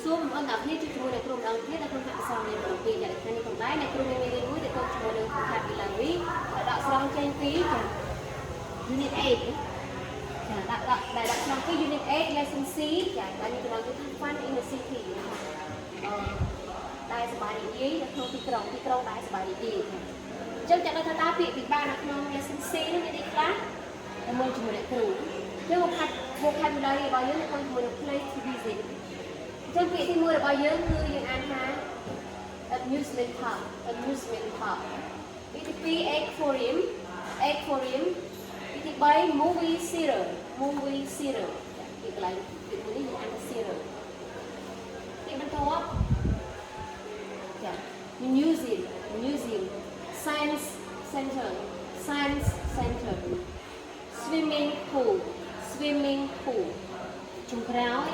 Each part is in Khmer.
សួរបងប្អូនទាំងគ្នាជួបជាមួយអ្នកគ្រូម្ដងទៀតនៅក្នុងវគ្គសាស្ត្រមេរៀន7ចាថ្ងៃនេះផងដែរអ្នកគ្រូមានមេរៀនមួយដែលតបជាមួយនឹង vocabulary ដែលដកស្រង់ចេញពីចា unit 8ចាដាក់ដាក់ដែលដាក់ស្រង់ពី unit 8 lesson C ចាដែលនេះចំណងគឺថា fun in the city អឺដែលសប្បាយរីករាយនៅក្នុងទីក្រុងទីក្រុងដែលសប្បាយរីករាយចាអញ្ចឹងចាក់ដល់ថាតើពាក្យពិបាកនៅក្នុង lesson C នេះមានអីខ្លះតែមើលជាមួយអ្នកគ្រូអញ្ចឹង vocabulary របស់យើងនៅក្នុងជាមួយនឹង place to visit អញ្ចឹងពាក្យទី1របស់យើងគឺយើងអានថា amusement park, amusement park. ពាក្យទី2 aquarium, aquarium. ពាក្យទី3 movie theater, movie theater. ពាក្យកន្លែងពាក្យមួយនេះយើងអានថា theater. ពាក្យបន្ទាប់ចា museum, museum, science center, science center, swimming pool, swimming pool. ចុងក្រោយ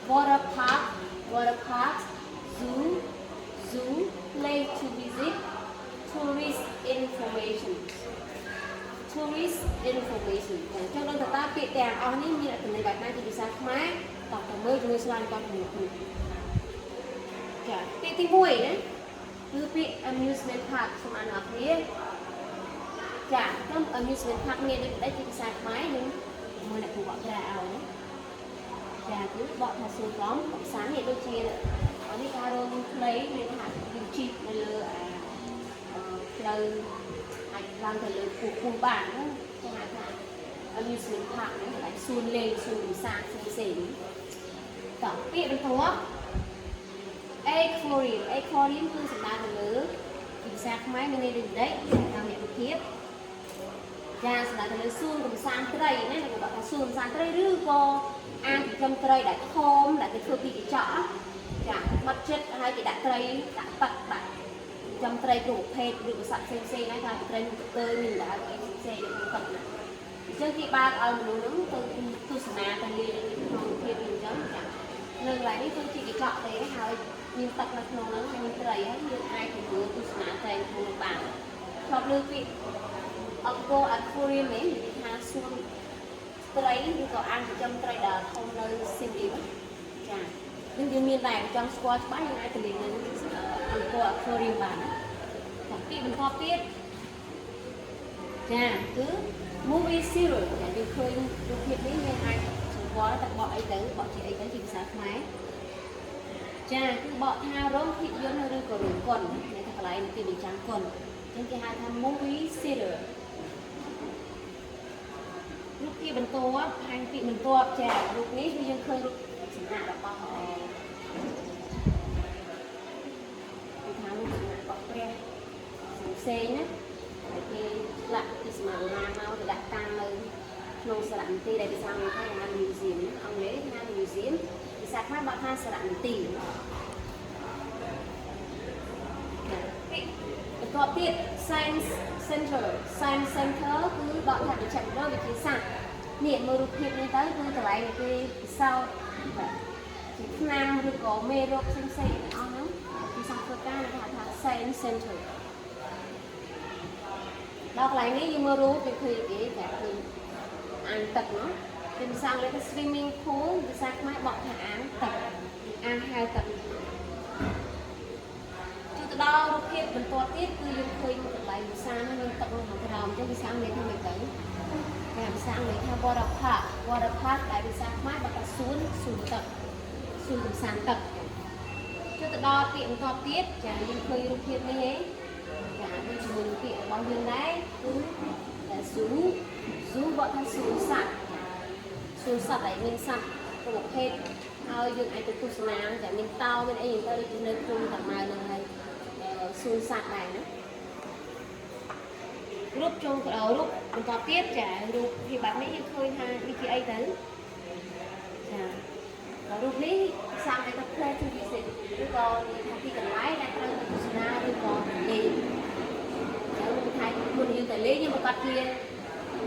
water park, water park, zoo, zoo, place to visit, tourist information, tourist information. អញ្ចឹងដល់តើតើពាក្យទាំងអស់នេះមានអត្ថន័យបែបណាជាភាសាខ្មែរតោះទៅមើលជាមួយស្លាយរបស់ជាមួយគ្រូចាពាក្យទី1ណាគឺពាក្យ amusement park សូមអានអរគ្នាចាខ្ញុំ amusement park មានដូចម្ដេចជាភាសាខ្មែរយើងមើលអ្នកគ្រូបកប្រែឲ្យណាចាគឺបកថាសួនកំភាសានេះដូចជានេះការរោងខ្លីមានថាយើងជិះនៅលើអាផ្លូវអាចឡើងទៅលើពោះពោះបានហ្នឹងគេហៅថា amusement park ហ្នឹងកន្លែងសួនលេងសួនកម្សាន្តផ្សេងផ្សេងតោះពាក្យបន្ទាប់ aquarium. Aquarium គឺសំដៅទៅលើភាសាខ្មែរមានន័យដូចម្ដេចតាមអ្នកវិភាគចាសំដៅទៅលើសួនកម្សាន្តត្រីណាគេបកថាសួនកម្សាន្តត្រីឬក៏អាងចិញ្ចឹមត្រីដែលធំដែលគេធ្វើពីកញ្ចក់ចាបិទចិត្តហើយគេដាក់ត្រីដាក់ទឹកដាក់ចំត្រីគ្រប់ប្រភេទឬក៏សត្វផ្សេងផ្សេងហ្នឹងថាត្រីមានកទើមានដើមអីផ្សេងៗនៅក្នុងទឹកណាអញ្ចឹងគេបើកឲ្យមនុស្សហ្នឹងទៅទស្សនាទៅលេងក្នុងភាពអញ្ចឹងចានៅកន្លែងនេះគឺជាកញ្ចក់ទេហើយមានទឹកនៅក្នុងហ្នឹងហើយមានត្រីហើយយើងអាចទៅមើលទស្សនាត្រីក្នុងនោះបានធ្លាប់លើពាក្យអង្គរ aquarium ឯងនិយាយថាសួនត្រីឬក៏អាងចិញ្ចឹមត្រីដែលធំនៅសៀមរាបចានឹងយើងមានដែរចង់ស្គាល់ច្បាស់យើងអាចទៅលេងនៅអង្គរ aquarium បានណាចាពាក្យបន្តទៀតចាគឺ movie theater ចាយើងឃើញរូបភាពនេះយើងអាចសម្គាល់តែបកអីទៅបកជាអីទៅជាភាសាខ្មែរចាគឺបកថារោងភាពយន្តឬក៏រោងកុននេះថាកន្លែងគេបញ្ចាំងកុនអញ្ចឹងគេហៅថា movie theater. រូបភាពបន្ទាប់ហាញ់ពាក្យបន្ទាប់ចារូបនេះគឺយើងឃើញរូបសំណាក់របស់អគឺថារូបសំណាក់របស់ព្រះផ្សេងៗណាហើយគេឆ្លាក់ពីសម័យបុរាណមកទៅដាក់តាំងនៅក្នុងសារមន្ទីរដែលភាសាអង់គ្លេសថា museum ណាអង់គ្លេសថា museum ភាសាខ្មែរបកថាសារមន្ទីរចាពាក្យបន្ទាប់ទៀត science center. Science center គឺដកថាមជ្ឈមណ្ឌលវិទ្យាសាស្ត្រនេះមើលរូបភាពនេះទៅគឺកន្លែងដែលគេពិសោធន៍ជាថ្នាំឬក៏មេរោគផ្សេងៗទាំងអស់ហ្នឹងគេសាស្ត្រធ្វើការគេហៅថា science center. ដល់កន្លែងនេះយើងមើលរូបវាឃើញគេតែឃើញអាងទឹកនោះជាភាសាអង់គ្លេសថា swimming pool ភាសាខ្មែរបកថាអាងទឹកអាងហែលទឹកចូលទៅដល់រូបភាពបន្ទាប់ទៀតគឺយើងឃើញកន្លែងភាសានោះមានទឹកនៅខាងក្រោមអញ្ចឹងភាសាអង់គ្លេសថាម៉េចទៅតែភាសាអង់គ្លេសថា water park, water park ដែលភាសាខ្មែរបកថាសួនសួនទឹកសួនកម្សាន្តទឹកចូលទៅដល់ពាក្យបន្ទាប់ទៀតចាយើងឃើញរូបភាពនេះឯងចាដូចជាមួយនឹងពាក្យរបស់យើងដែរគឺតែ zoo. Zoo បកថាសួនសត្វចាសួនសត្វដែលមានសត្វគ្រប់ប្រភេទហើយយើងអាចទៅទស្សនាចាមានតោមានអីទៅដូចជានៅភូមិតាម៉ៅនឹងហើយសួនសត្វដែរណារូបចុងក្រោយរូបបន្តទៀតចារូបភាពបែបនេះយើងឃើញថានេះជាអីទៅចាដល់រូបនេះសាំងតែ place to visit ឬក៏និយាយថាទីកន្លែងដែលត្រូវទៅទស្សនាឬក៏ទៅលេងចឹងលោកថាមុនយើងទៅលេងយើងប្រកាសជា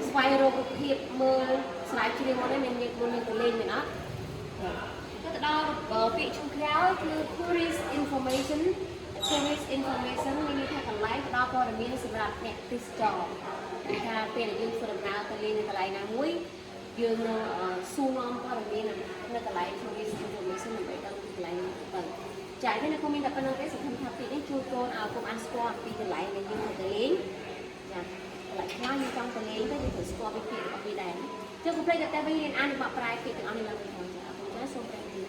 ស្វែងរករូបភាពមើលស្រាវជ្រាវមុនហ្នឹងមានមុនយើងទៅលេងមែនអត់ចាទៅទៅដល់ពាក្យចុងក្រោយគឺ tourist information. Tourist information មានន័យថាកន្លែងផ្ដល់ព័ត៌មានសម្រាប់អ្នកទេសចរថាពេលដែលយើងធ្វើដំណើរទៅលេងនៅកន្លែងណាមួយ យើងនឹងសួរនាំព័ត៌មាននៅកន្លែង tourist information ដើម្បីដឹងពីកន្លែងនេះទៅចា៎នេះនៅគមានតែប៉ុណ្្នឹងទេសង្ឃឹមថាពីនេះជួយកូនឲ្យកុំអានស្គាល់អំពីកន្លែងដែលយើងត្រូវទៅលេងចាកន្លែងខ្លះយើងចង់ទៅលេងទៅយើងត្រូវស្គាល់ពីពាក្យរបស់វាដែរចុះកុំភ្លេចតែវិញរៀនអានបកប្រែពាក្យទាំងអស់នេះឡើងវិញផងចាអរគុណចាសូមព្រះជឿ